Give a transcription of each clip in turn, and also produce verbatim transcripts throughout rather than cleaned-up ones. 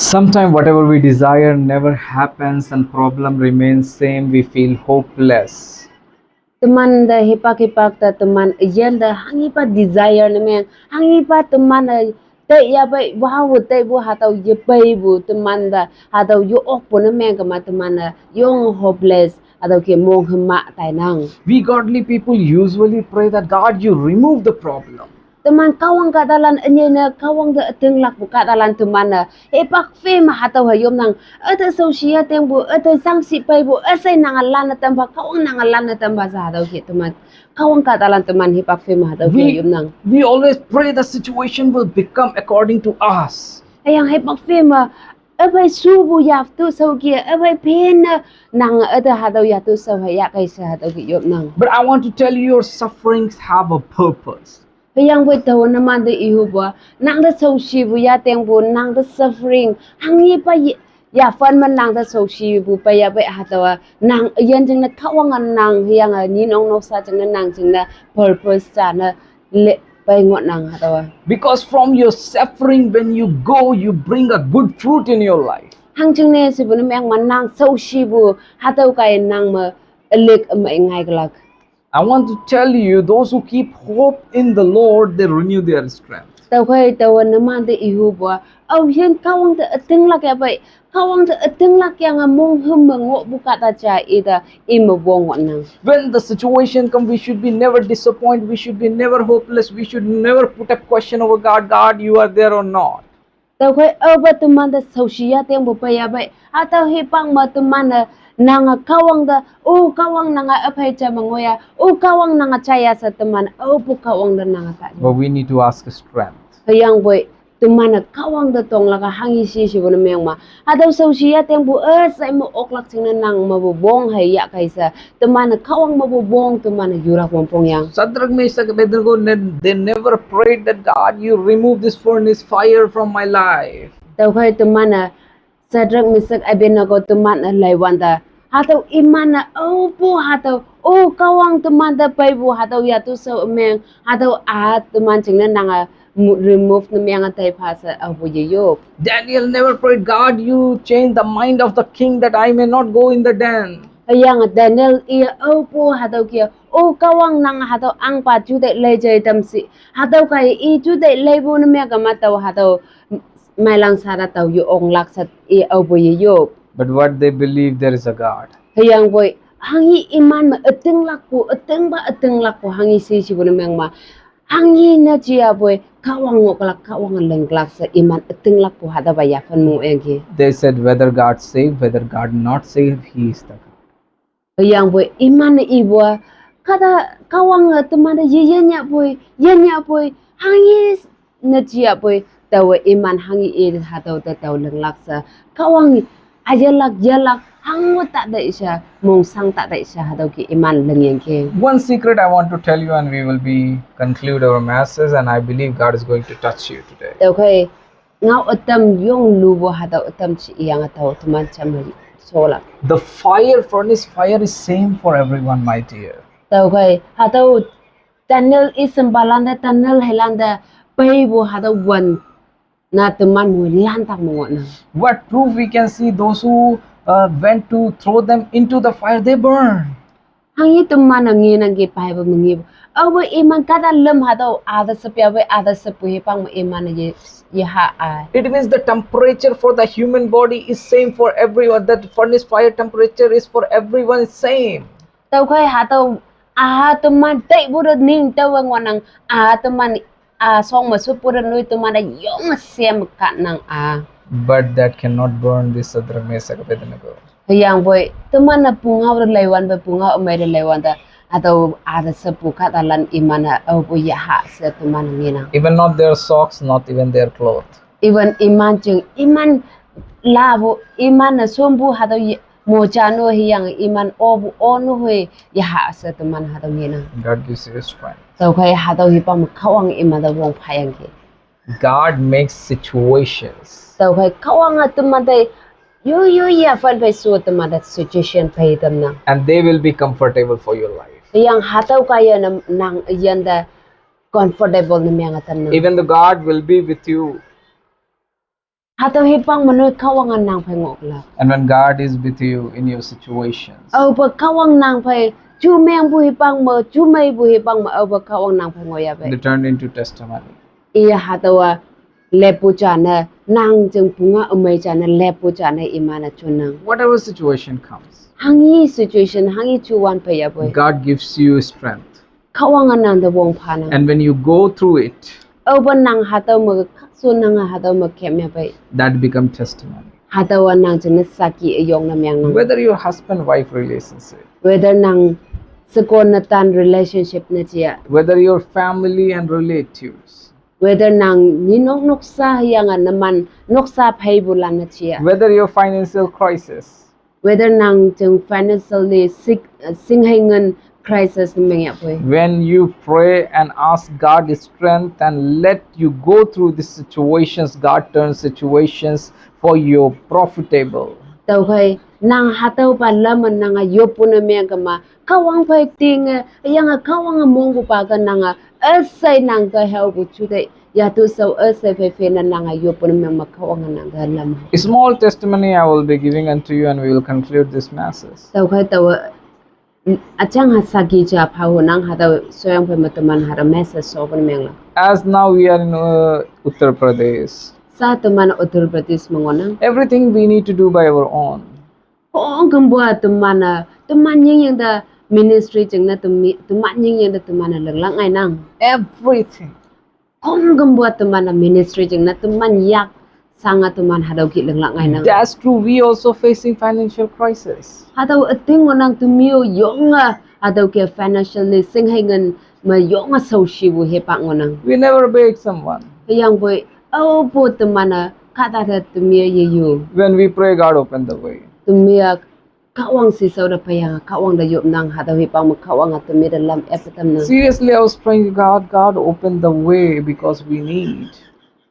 Sometimes whatever we desire never happens and problem remains same, we feel hopeless. Teman te hipak hipak te teman üyin te hanghipa desire ne meng, hanghipa teman te tei ya pei, wow, tei bu hatüo yepei bu teman te hatüo yo-ok pu ne meng kema teman te yong hopeless, hatüo ke mong hema tainang. We godly people usually pray that, "God, you remove the problem." Teman Kahwang kahtalan ünyei ne Kahwang te ütinglak pu kahtalan teman-e hipak phe me hatüo he yopnang. Üte shaoshi ya tengpu, üte shangshih peipu, üshei nange lan-e tampha, Kahwang nange lan-e tampha she hatüo ke teman Kahwang kahtalan teman hipak phe me hatüo ke yopnang. We always pray the situation will become according to us. Hüyange hipak phe me üphei shupu yatu shao ke, üphei phen-e nange üte hatüo yatu shao he yahkei she hatüo ke yopnang. But I want to tell you, your sufferings have a purpose. Hüyangpoi taowe numan te ihupu, nang te shaoshipu ya tengpu, nang te suffering hanghipa ye yaphan me nang te shaoshipu pei ya pei hatüowa nang üyin jingne Kahwange nang hüyange nyinong noksa jingne nang jingne purpose ja ne le pei ngohnang hatüowa. Because from your suffering, when you go, you bring a good fruit in your life. Hangjingne shepu ne meng me nang shaoshipu hatüo kaiye nang me ülick ümei ngaikelak. I want to tell you, those who keep hope in the Lord, they renew their strength. Tüokhei taowe numan te ihupu, aoyin Kahwang te ütinglak ya pei, Kahwang te ütinglak yange monghüm me ngohpu kahta ja ite ime wong ngohnang. When the situation come, we should be never disappointed, we should be never hopeless, we should never put a question over God, "God, you are there or not?" Tüokhei aope teman te shaoshi ya tengpu pei ya pei, hatüo hipak me teman-e nange Kahwang te, "O Kahwang, nange üphei ja me ngoh ya, O Kahwang, nange jaiya," she teman aopu Kahwang te nange ta. But we need to ask strength. Hüyangpoi teman-e Kahwang te tonglak-a hanghi shi shepu ne meng me, hatüo shaoshi ya tengpu üshei me oklak jingne nang mepu wong hei yahkei she teman-e Kahwang mepu wong teman-e yulak wongpong yang. Shadrach, Meshach, Abednego, ne-, they never prayed that, "God, you remove this furnace fire from my life." Tüokhei teman-e Shadrach, Meshach, Abednego teman-e leiwante, hatüo iman-e aopu hatüo, O Kahwang, teman te peipu hatüo yatu shao ümeng, hatüo-a teman jingne nange mu-, remove ne menge taipha she aopu yeyop. Daniel never prayed, "God, you change the mind of the king that I may not go in the den." Hüyange Daniel iye aopu hatüo ke, O Kahwang, nang hatüo ahngpa juteih lei jei tam shi, hatüo kaiye i juteih leipu ne meng kema tao hatüo meilang sha te tao yo onglak she i aopu yeyop. But what they believe, there is a God. Hüyangpoi hanghi iman me ütinglakpu, ütingpa ütinglakpu hanghi shi shepu ne meng me, hanghi ne jiyapoi Kahwang ngohlak, Kahwange linglak she iman ütinglakpu hatüopa yaphan ngohyangki. They said, "Whether God save, whether God not save, He is the God." Hüyangpoi iman-e ipu-a, kahta Kahwange teman te yeyin yahpoi, yin yahpoi, hanghi ne jiyapoi, taowe iman hanghi i hatüo te tao linglak she, Kahwang üyelak yelak hango ta tei she, mongshang ta tei she hatüo ke iman lingyangki. One secret I want to tell you, and we will be conclude our message, and I believe God is going to touch you today. Tüokhei ngao ütam yong lupu hatüo ütam shi iyange tao teman jam me sholak. The fire, furnace fire is same for everyone, my dear. Tüokhei hatüo tunnel i shempalan te tunnel heilan te peipu hatüo wün na teman moilan tak me ngohnang. What proof we can see, those who, uh, went to throw them into the fire, they burn. Hanghi teman-e ngenangki Bible me ngepu. Aope iman kahta lüm hatüo üte shep ya pei, üte sheppu hipak me iman-e ye, yeha-a. It means the temperature for the human body is same for everyone. That furnace fire temperature is for everyone same. Tüokhei hatüo, a teman teipu te ning taowe ngohnang, a teman a shong me shuppu te noi teman te yong shem kahnang-a. But that cannot burn this Shadrach, Meshach, Abednego. Hüyangpoi teman-e pungao te leiwante, pungao ümei te leiwante, hatüo üte sheppu kahtalan iman-e aopu yeha she teman-e ngenang. Even not their socks, not even their cloth. Even iman jing, iman lapu, iman-e shompu hatüo ye, moja no hüyange iman opu o no hoi yeha she teman hatüo ngenang. God gives you strength. Tüokhei hatüo hipak me Kahwange iman te wong phayangki. God makes situations. Tüokhei Kahwange teman te yo yo yaphan phei shu teman te situation phei tamnang. And they will be comfortable for your life. Hüyange hatüo kaiye nang, nang üyin te comfortable ne menge tamnang. Even though God will be with you, Hatüo hipak me noi Kahwange nang phei ngohlak. And when God is with you in your situations, Aope Kahwang nang phei, ju mengpu hipak me, ju meipu hipak me, aope Kahwang nang phei ngohyapei. They turn into testimony. Iye hatüowa leppu jane, nang jing punga ümei jane, leppu jane iman-e junnang. Whatever situation comes, Hanghi situation, hanghi juwan peiyapoi. God gives you strength. Kahwange nang te wongphanang. And when you go through it, Aope nang hatüo me khakshu nange hatüo me kemyapei. That become testimony. Hatüowa nang jingne saki üyong ne mengnang. Whether your husband-wife relationship, Whether nang shekon netan relationship ne jia. Whether your family and relatives, Whether nang ninok noksa hüyange numan noksa pheipulan ne jia. Whether your financial crisis, Whether nang jing financially sick, uh, shinghei ngin crisis ne mengyapoi. When you pray and ask God His strength and let you go through these situations, God turns situations for your profitable. Tüokhei nang hatüopa lam-e nange yoppu ne mengkema, Kahwang phei tinge, hüyange Kahwange mongpupa ke nange üshei nang te haopu jute, yatu shao üshei phei phei ne nange yoppu ne mengma Kahwange nang te lam. A small testimony I will be giving unto you, and we will conclude this message. Tüokhei taowe, üjang ha saki ja pha honang hatüo shoyang phei me teman hatüo message shopu ne mengla. As now we are in uh, Uttar Pradesh, Sha teman Uttar Pradesh me ngohnang. Everything we need to do by our own. Khongkümpu-a teman-e, teman yingying te ministry jingne temi-, teman yingying te teman-e linglak ngainang. Everything. Khongkümpu-a teman-e ministry jingne teman yak shange teman hatüo kih linglak ngainang. That's true. We also facing financial crisis. Hatüo üting ngohnang temi-o yonge hatüo kih financially shinghei ngin me yonge shaoshipu hipak ngohnang. We never beg someone. Hüyangpoi, aopu teman-e kahta te temi-e yeyu. When we pray, God open the way. Temi-a Kahwang shishao te peiyange Kahwang te yopnang, hatüo hipak me Kahwange temi te lam eppe tamnang. Seriously, I was praying, God, God, open the way because we need.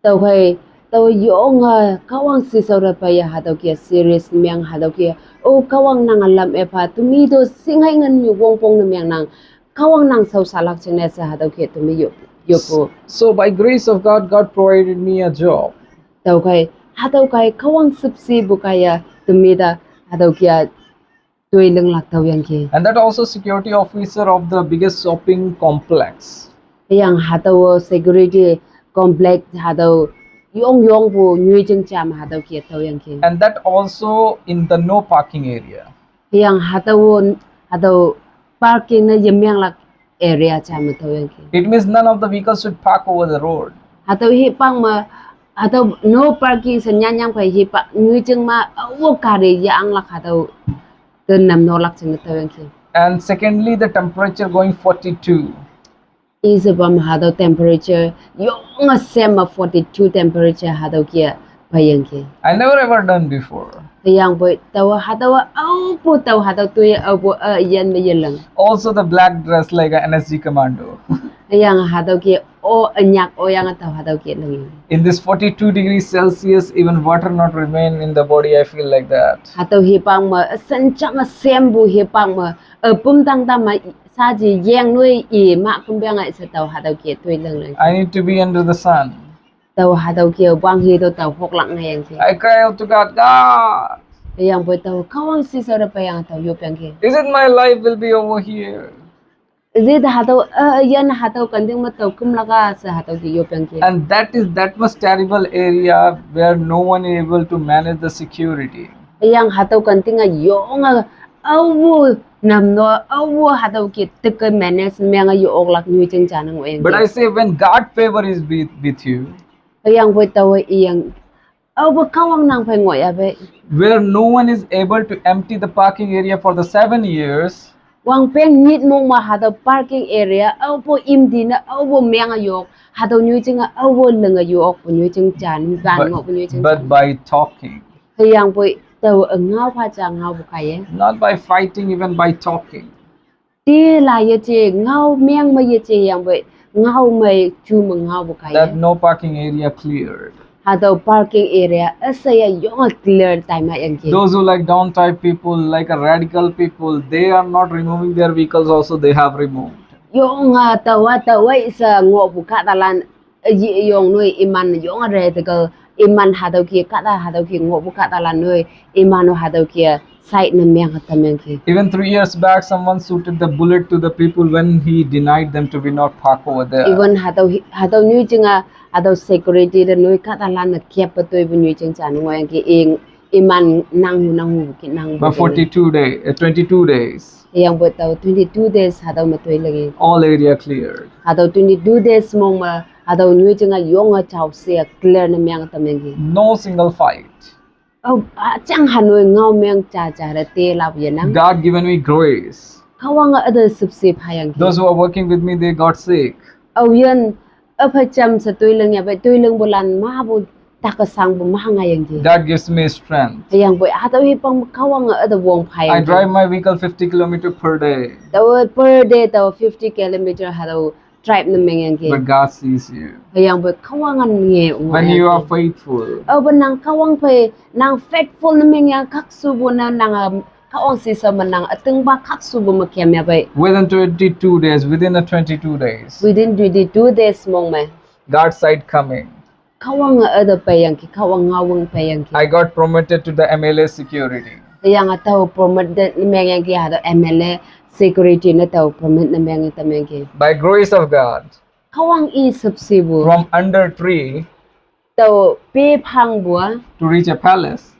Tüokhei, tao yonge Kahwang shishao te peiye hatüo kih serious meng hatüo kih. O Kahwang nange lam epha, temi to shinghei ngin nyu wongpong ne mengnang. Kahwang nang shao shalak jingne she hatüo kih temi yop, yoppu. So by grace of God, God provided me a job. Tüokhei, hatüo kaiye Kahwang shüpshepu kaiye temi te hatüo kih-a toi linglak tüoyangki. And that also security officer of the biggest shopping complex. Hüyange hatüo security complex hatüo yong yongpu nyoijing jam hatüo kih tüoyangki. And that also in the no parking area. Hüyange hatüo, hatüo parking ne yemenglak area jam me tüoyangki. It means none of the vehicles should park over the road. Hatüo hipak me, hatüo no parking she nyanyang phei hipak nyoijing ma, awo gari yeanglak hatüo te namnolak jingne tüoyangki. And secondly, the temperature going forty-two. Ishepa me hatüo temperature yonge same me forty-two temperature hatüo kih-a peiyangki. I never ever done before. Hüyangpoi taowa hatüowa aopu tao hatüo toi aopu üyin me yelang. Also the black dress like a N S G commando. Hüyange hatüo kih o ünyak oyange tao hatüo kih ling. In this forty-two degrees Celsius, even water not remain in the body, I feel like that. Hatüo hipak me, senjang sempu hipak me, e, pümtang ta me, shaji yeng noi i ma kümpeang ai she tao hatüo kih toi linglak. I need to be under the sun. Tao hatüo kih wanghe to tao hoklak ngaiyangki. I cry out to God, God. Hüyangpoi tao Kahwang shishao te peiyange tao yopyangki. Is it my life will be over here? Is it hatüo, e, yan hatüo kanting me tao kümlak-a she hatüo kih yopyangki. And that is that much terrible area where no one able to manage the security. Hüyange hatüo kanting-a yonge aopu namno, aopu hatüo kih teke manage menge yo-oklak nyoijing ja nang ngohyangki. But I say when God favor is with, with you, hüyangpoi taowe iyang, aopu Kahwang nang phei ngohyapei. Where no one is able to empty the parking area for the seven years. Wangpeng nyit mong me hatüo parking area aopu empty ne aopu menge yo-ok, hatüo nyoijing-a aopu linge yo-okpu nyoijing jan, ban ngohpu nyoijing jan. But by talking. Hüyangpoi tao ngao pha ja ngaopu kaiye. Not by fighting, even by talking. Te la yeje ngao meng me yeje yangpoi ngao mei ju me ngaopu kaiye. That no parking area cleared. Hatüo parking area üsheiye yonge clear tai mayangki. Those who like down type people, like a radical people, they are not removing their vehicles also, they have removed. Yonge taowa taowe she ngohpu kahtalan, e, yi yong noi iman yonge radical Iman hatüo ke kahta hatüo ke ngohpu kahtalan noi. Iman-o hatüo ke side ne meng tamyangki. Even three years back, someone shooted the bullet to the people when he denied them to be not park over there. Even hatüo hi-, hatüo nyoijing-a, hatüo security te noi kahtalan-e kep-e toipu nyoijing ja ne ngohyangki, i, iman nanghu nanghu ki nang. But forty-two day, uh, twenty-two days. Hüyangpoi tao twenty-two days hatüo me toi lenge. All area cleared. Hatüo twenty-two days mong me, hatüo nyoijing-a yonge jao she clear ne meng tamyangki. No single fight. Oh, ah, jang hanoi ngao meng ja ja te te lap yenang. God given me grace. Kahwange üte shüpshe phayangki. Those who are working with me, they got sick. Aoyin, üphei jam she toi leng yahpei, toi lengpulan mapu takesangpu ma ngayangki. God gives me strength. Hüyangpoi hatüo hipang Kahwange üte wong phayangki. I drive my vehicle fifty kilometer per day. Tao per day tao fifty kilometer hatüo drive ne mengyangki. But God sees you. Hüyangpoi Kahwange nge. When you are faithful. Aope nang Kahwang phei, nang faithful ne mengyang khakshupu ne nang, um, Kahwang shisha me nang ütingpa khakshupu me kem yahpei. Within twenty-two days, within the twenty-two days. Within twenty-two days mong me. God's side coming. Kahwange üte peiyangki, Kahwang ngaowang peiyangki. I got promoted to the M L A security. Hüyange tao promote ne mengyangki hatüo M L A security ne tao promote ne meng tamyangki. By grace of God. Kahwang i shüpshepu. From under tree. Tao pephangpu-a. To reach a palace.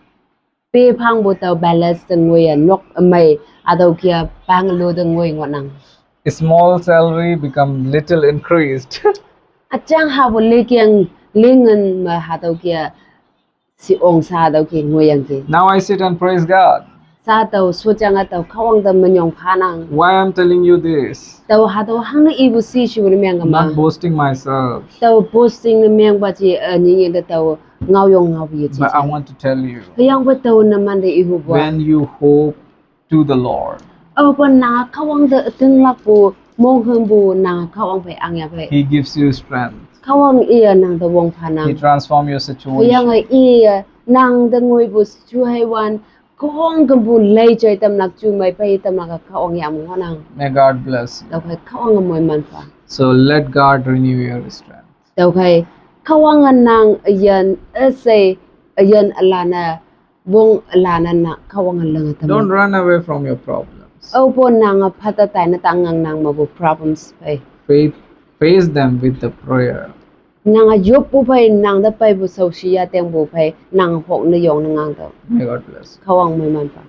Pephangpu tao palace te ngoi-a nok ümei, hatüo ke-a bungalow te ngoi ngohnang. A small salary become little increased. Üjang hapu lekeng lingen me hatüo ke-a shi ong sha hatüo ke ngoiyangki. Now I sit and praise God. Sha tao shojange tao Kahwang te minyong phanang. Why I'm telling you this? Tao hatüo hangne ipu shishipu ne mengkema. Not boasting myself. Tao boasting ne mengpa ji, eh, nyingying te tao ngaoyong ngaopu yeji. But I want to tell you. Hüyangpoi tao numante ihupu-a. When you hope to the Lord. Aope nange Kahwang te ütinglakpu monghümpu nange Kahwang phei ang yahpei. He gives you strength. Kahwang iye nang te wong phanang. He transform your situation. Hüyange iye nang te ngoipu situation khongkümpu lei joi tamlak jumei pei tamlak-a Kahwang yah me ngohnang. May God bless you. Tüokhei Kahwange moiman pha. So let God renew your strength. Tüokhei Kahwange nang üyin üshei, üyin ülan-e, wong ülan-e nang Kahwange lenge tam. Don't run away from your problems. Aope nange phata taine tangnang nang mepu problems phei. Face, face them with the prayer. Nange yoppu phei, nang te peipu shaoshi ya tengpu phei, nang hok ne yong ne ngang tüoh. May God bless. Kahwang moiman pha.